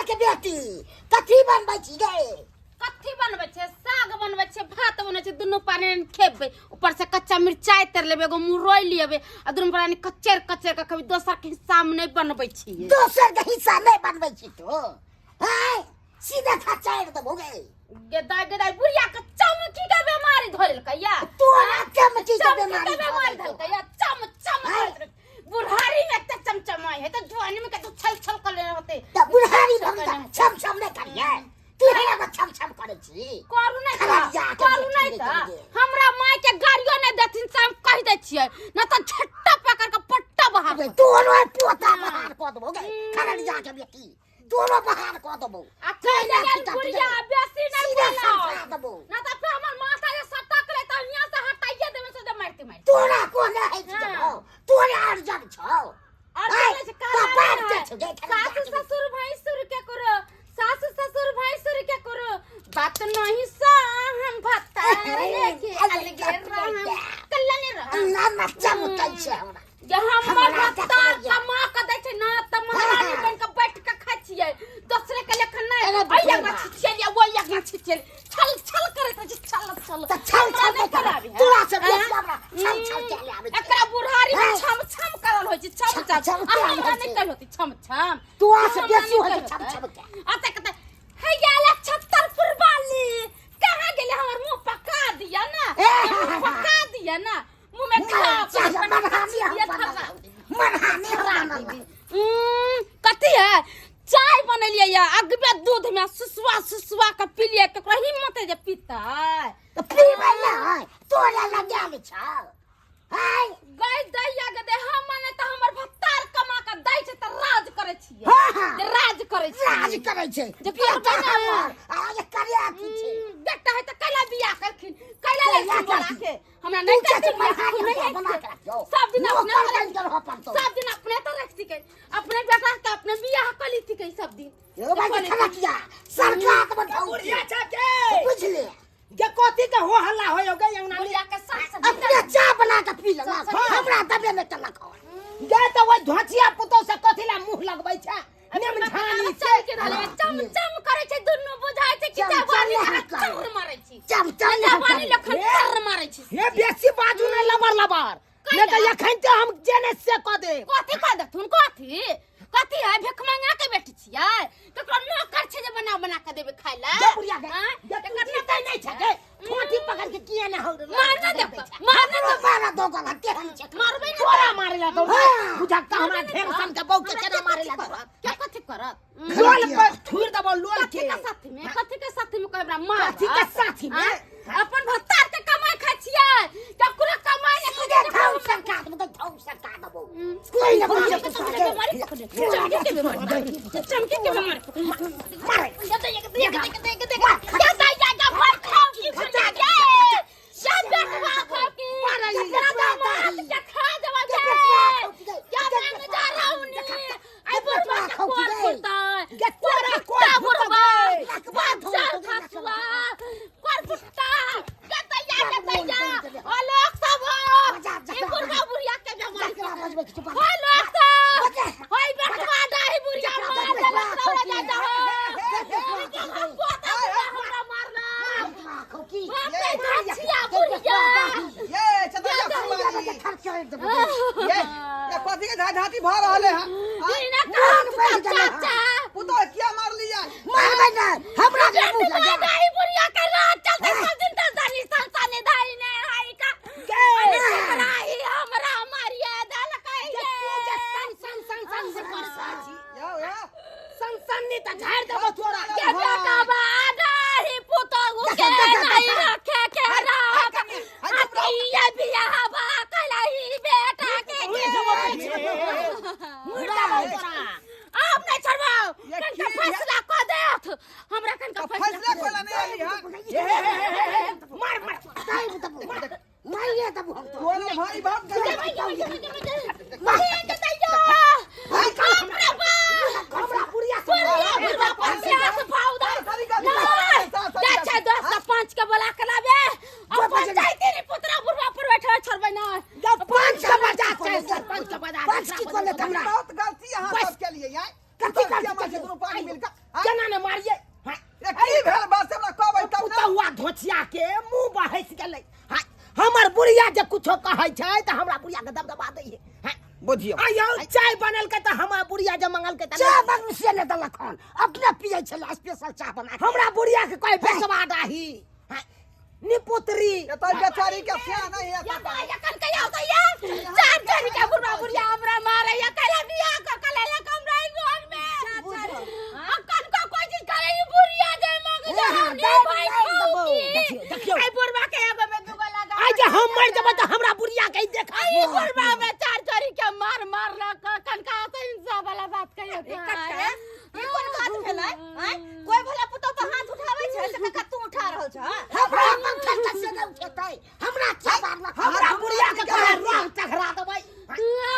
के बेटी कथी बनबै छी गे? कथी बनबै छै? साग बनबै छै, भात बनबै छै, दुनू पानी खेबै, ऊपर से कच्चा मिरचाई तर लेबै, एगो मुरई लेबै आ दुनू प्राणी कचर कचर के खेबै। दोसर के हिस्सा मे नहि बनबै छियै। दोसर के हिस्सा नहि बनबै छी तो हैं सीधे खचाइर देबो गे। गेदाय गेदाय बुढ़िया के चमकी के बीमारी धरलकै या तोरा चमकी के चमकी बीमारी के बीमारी धरलकै या चम चम हैं? करैत रहै। बुढ़ारी में एकटा चमचमाई है त जवानी में कतौ छल छल कर होते। तऽ बुढ़ारी भऽ गेल तऽ छम छम नहि करियै तू? हे छम छम करै छी। करू नहि तऽ खररिया के करू बेटी नहि नहि तऽ करियै। हमरा माय के गाड़ियो नहि देथिन से हम कहि दै छियै, न तऽ छट्टा पकड़ के पट्टा बाहर अबे तोरो पोता बहार कऽ देबो गे खररिया के बेटी, तोरो बहार कऽ देबो। आ कहि सीधा गेल सीधा बुढ़िया बेसी नहि सीधा बोलो सरका देबो। न तऽ फेर हमर माथा जे सटक ले तऽ हियाँ से हटाइए देबै से मारते मारते। तोरा कोने है हाँ। छौ? तोरा अर्जन छौ और ऐ, बोलै छै, तो बाप कहानी के है। छौ गे, खररिया सासु के बेटी। ससुर भैंसुर के करो, सासु ससुर भैंसुर के करो बात नहीं सा हम भत्ता लेके अलगे रहम कल्ला नहीं रहम। ना ना चमकै छै हमरा। जे हमर हमरा भत्ता देखो ये। कमा के दै छै ना त महारानी हाँ। बन के बैठ के खाइ छियै, दोसरे के लेखन नहि। अरे ओहि बाप रे अंगना बाप। छिछेलियै, ओहि अंगना छिछेलियै, छल छल करैत रहै छै, छल छल। तऽ छल हमरा छल नहि नहि करब। कराबी है। तोरा से बेसी आँय? हमरा छल छल चले आबै छै। एकरा बुढ़ारी में आँय? छम छम करल होइ छै, छम छम छम। छम आ करल हमरा होइ नहि छै। करल होती छम छम। तोरा से हमरा बेसी नहि होइ छै करल छम होतै। छम के। आ तऽ कहतै हे गेल छत्तरपुर वाली कहाँ गेलै, हमर मुँह पका दिया ना, ए, मुँह पका दिया ना, मुँह में खा चाहे मनहानी हम बनल रहू। मनहानी हम बनल रहू। कथी है? चाय बनेलियै या अगबे दूध में सुसुआ सुसुआ के पीलियै, ककरो हिम्मत है जे पीतै? तऽ पीबै ने है तोरा लगायल छौ है। गई दैया के दे हम माने तऽ हमर भत्तार कमा के दै छै तऽ राज करै छियै। हाँ, हाँ। जे राज करै छियै। राज करै छै जे बेटा करबै ने। हमर आ ये करे अथी छै। बेटा है तऽ कैला बियाह करखिन, कैला कैला लेलखिन बोला करखिन? के? हमरा तू नहि के करथिन बियाह, मनहानी नहि हमरा बना हेतै। के रखियौ। सब दिन अपने नौकर तऽ बनि के रहऽ पड़तौ। सब दिन अपने तऽ रखतिकै, अपने बेटा के अपने बियाह कऽ लितिकै सब दिन। यो भाई के खाना किया सरकार तऽ बताउ बुढ़िया छै के बुझले जे कथी के हो हल्ला होय गे अंगना में? बुढ़िया के सास अपने चाय बना के पी लेना, हाँ। हमरा दबे नहि केलक हन। गे तऽ ओहि धोचिया पुतौ से कथी ला मुंह लगबै छै नेमझानी से? चम के धले चम चम करे छै दुन्नू, बुझाय छै कि चम चम जवानी नहि लखन करे। चर मारै छी। चम चम नहि जवानी करे। लखन चर मारै छी। हे बेसी बाजू नहि लबर लबर, नहि तऽ एखन ते हम जे ने से कऽ देब। कथी कह देथुन? कथी कथी है? भिख मंगा के बेटी छियै? ककरो नौकर छै जे बना बना के देबै खाय ला? गे बुढ़िया गे, आँय? गे तू जीतै नहि छै गे, ठोंठी पकड़ के किया ने हौ मारना देब, मारना हमरो देब। मारा दो गल केहन छै? मारबै ने। तोरा मारे ला दौड़ हाँ। बुझा हमरा मारबै ने ढेर तऽ। सन के बहू के हमरा केना के मारे कथी ला करत? दौड़ के कथी करत? लोल पर थुर देबो लोल कथी के। के साथी में, कथी के साथी में कहबरा मार? कथी के साथी में? आँय? अपन भत्तार के कमाई खाइ छियै, ककरो कमाई नहि सीधे खाइ थाउ सरकार देबो, थाउ सरकार देबो। कोई न चमकी बाजै के बीमारी पकड़े, चमकी के बीमारी, चमकी के बीमारी पकड़े। मारे। दे दे दे दे दे दे दे दे दे जा मार खाओ की बुढ़िया गे, जा बेटवा खाओ की दादा मार के खा देवा गे, क्या मांग जा रहा हूं नी आई बुढ़वा के कोर फुटतै गे तोरा कोर कुत्ता फुटतौ बुढ़वा गे। बच्चा खसुआ कोर फुटता के दैया के दैया ओ लोग सब ई बुढ़वा बुढ़िया के बीमारी होय, लोग सब होय बेटवा डाही बुढ़िया मार देलक रौरा जा जा हो पोता बुढ़िया हमरा मारलक बाप रे धछिया बुढ़िया। ये चतरिया फुलवारी ये ये कथी के झाझाटी भऽ रहल है? ई ना कहत चाचा। पुतोह किया मारलियै? मारबै नै हमरा जे मुँह बेटवा लगा डाही बुढ़िया के रात चलते सब दिन तक जानी संसाने दाई ने हाई का अरे ही हमरा मारिया देलक गे तू जे सन सन सन सन से कर छी यौ यौ सन सन नहीं तऽ झाड़ि देबो तोरा। के बेटा बा डाही पुतोहु के नहीं रखे के राख अतिया बियाह बा कलही बेटा के। मुड़ि देबो तोरा। आब नहीं छोड़बाओ। ये कनका की फैसला कऽ देत हमरा, कनका फैसला फैसला कोला नहीं आली हन? मार मार मारिए तब हम तो तोरा भाई बाप गलती। हमरा बुढ़िया से पाँच के बोला के लाबे पंचायती पुतरा बुढ़वा पर बैठा छोड़बै ना। पाँच के बजा छै, सरपंच के बजा। पाँच की कोले हमरा बहुत गलती अहाँ बस सब नहि देलक हन, अपने पियै छलै स्पेशल चाह बना के। हमरा बुढ़िया के कोई बेचवा डाही निपुत्री। एतऽ बेचारी के सिया नहीं है। या तो या कन के आवत या चार चार के बुढ़वा बुढ़िया हमरा मारे या कैला बियाह क कले ले हमरा ई घर में आ कन को कोई चीज करे ई बुढ़िया जे मांग जे हाँ, हम नहीं दाबि भाई दाबि देबौ। खाऊ की। देखियौ, देखियौ। आई बुढ़वा के एगो में दूगो लगा आज जे हम मर जेबै तऽ हमरा बुढ़िया के देखा। आई बुढ़वा में चार चोरी के मार मार ल कनका से इंसाफ वाला बात कहियो। कक्का, ई कोन बात भेलै? आँय, कोइ भला पुतोह पर हाथ उठाबै छै से कक्का तू उठा रहल छह? हमरा अपन खर्चा से नहि उठेतै, हमरा क्या मारलक? हमरा बुढ़िया के कहे रोह चघरा देबै,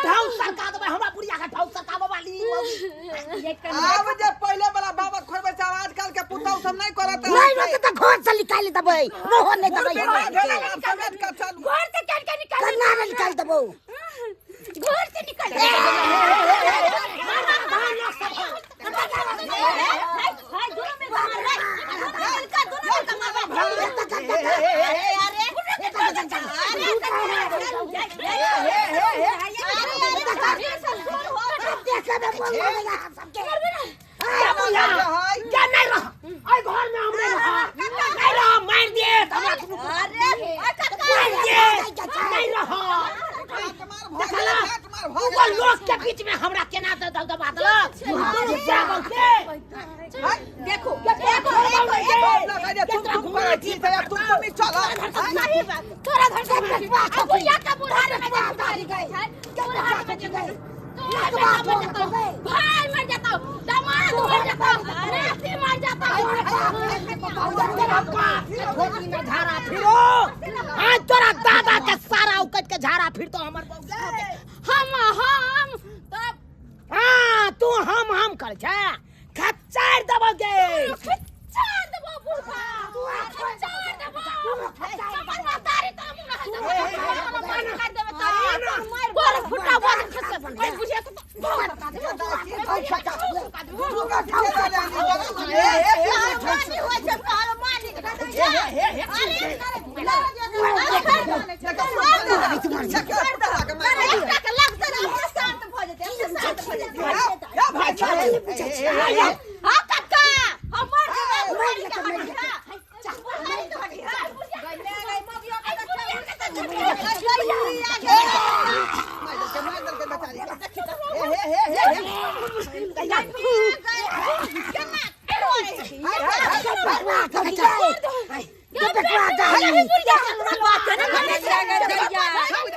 ढाउ सरका देबै, हमरा बुढ़िया के ढाउ सरकाबे वाली। आब जे पहिले वाला बाबा खोजबै छै, आजकल के पुतहु सब नहि करत। नहि रहतै तऽ घर से निकालि देबै, रहो नहि देबै हमरा। समेट के चलू। घर से कन के निकाल कन्ना नहि निकालि देबौ। घर से निकाल। हाय, दुनू मिल के मारबै, दुनू मिल के, दुनू मिल के मारबै। अरे क्या बुढ़िया क्या नहीं रह आई घर में, हम नहीं रह, नहीं रह, मार दिए हमरा दुनू के। मार दिए, नहीं रह। देखला दूगो लोग के बीच में हमरा केना दे दब दबा देलक दुनू जागल के। देखो। तोरा घर से आ बुढ़िया के बुढ़ारे में जे गई बुढ़ारे में जे गई, भाई मर जाता, दामाद मर जाता, नाती मर जाता। झाड़ा फिरो, आज तोरा दादा के सारा उकट के झाड़ा फिर तो हमर बौआ। हम तब हाँ, तू हम कर छे खच्चार देबो गे। खिच्चा देबो बुढ़बा, खिच्चा देबो। हमर महतारी तो मुँह ना देबो, मार कर देबो तारी गोर फुटा बोल खसे बन बुझे तो बहुत बता दे। एकटा के लगतै ने, अपने शांत भऽ जेतै, अपने शांत भऽ जेतै। हाँ कक्का, हम मर जेबै, बुढ़ारी के हटी हा। बुढ़ारी के हटी हा।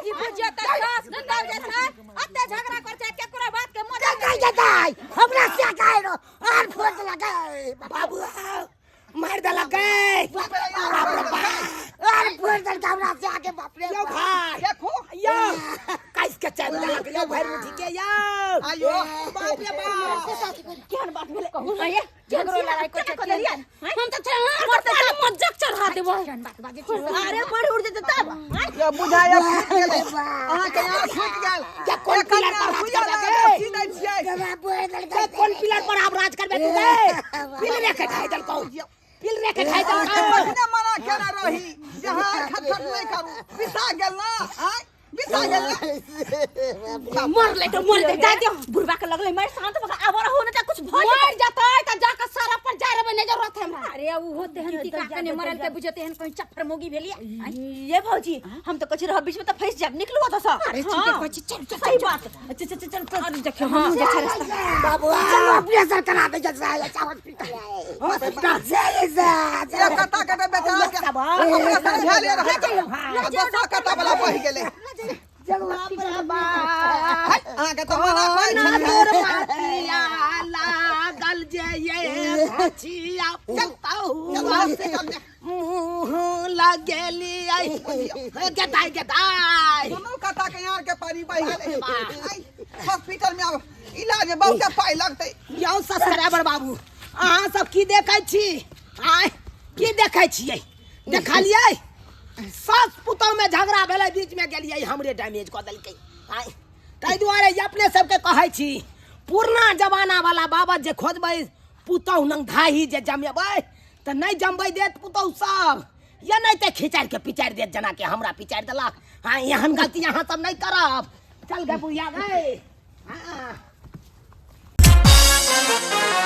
ई बुझिया तऽ सास गुंदाव जे छै, अते झगड़ा कर छै, केकरो बात के मजा। हमरा से गाय रो आर फोड़ देलक बाबू मार देलक गे, बाप रे बाप। आर फोड़ देलक हमरा से आगे, बाप रे। यो भाई देखो यो कैस के चाय देलक यो भाई मुठी के यो। आयो। बाप रे बाप। केहन बात भेलै कहू? झगड़ो लड़ाई कर छै। हम तऽ मज्जक चढ़ा देबो। अरे बड़ उड़ जेतै तब। ये बुझाया फूट गेलै अहाँके, यहाँ फूट गेल। क्या कोन पिलर पर राज करबे गे? छी दै छियै। क्या कोन पिलर पर आब राज करबे तू गे? पिलरे के खाइ देलकौ, पिलरे के खाइ देलकौ। पहिने मना केने रही जे हाँ खटखट नहि करू, बिसा गेल ना? आँय, बिसा गेल ना? मर ले तो मर ले, जा दे। बुढ़बा के लगलै मार, शांत भऽ कऽ आब रहू ने तऽ कुछ भऽ मर जतै तऽ जाके सारा पर जाय रहबै, नहि जरूरत है हमरा। अरे उहो तेहन टीका कने मरल के बुझे तेहन कहीं चक्कर मोगी भेलिए। ये भौजी, हम तऽ कहै छी रह बीच में तऽ फंसि जायब, निकलू ओतऽ सँ। अरे ठीक है कहै छी, चल चल। सही बात। चल चल चल चल, अरे देखियो हम जे छै रास्ता। बाबू ऑपरेशन करा दे जैसे हॉस्पिटल हॉस्पिटल। ये कता कता बेचारा के ऑपरेशन भेले रहै, आ दोसर कता वाला बहि गेलै। हाय, अहाँके तऽ मना करै छलियै। तोर मातिया लागल जे ये छिया पुतहु चलू हॉस्पिटल में। मुँह लगेली गेदाइ गेदाइ। दुनू कता के यार के पानी बहि गेलै। आइ, हॉस्पिटल में आब इलाज में बहुते पाइ लगतै। यौ सब्सक्राइबर बाबू, अहाँ सब की देखै छी? आँय, की देखै छियै? देखलियै सास पुतौह में झगड़ा भेलै, बीच में गेलियै, हमरे डैमेज कऽ देलकै। आँय, ताहि दुआरे ई अपने सबके कहै छी, पुरना जमाना वाला बाबत जे खोजबै पुतौह नंग धाही जे जमेबै तऽ नहि जमबै देत पुतौह सब, या नहि तऽ खिचारि के पिचारि देत जेनाकि हमरा पिचारि देलक। हाँ, एहन गलती अहाँ सब नहि करब। चल गे बुढ़िया गे। हाँ। है।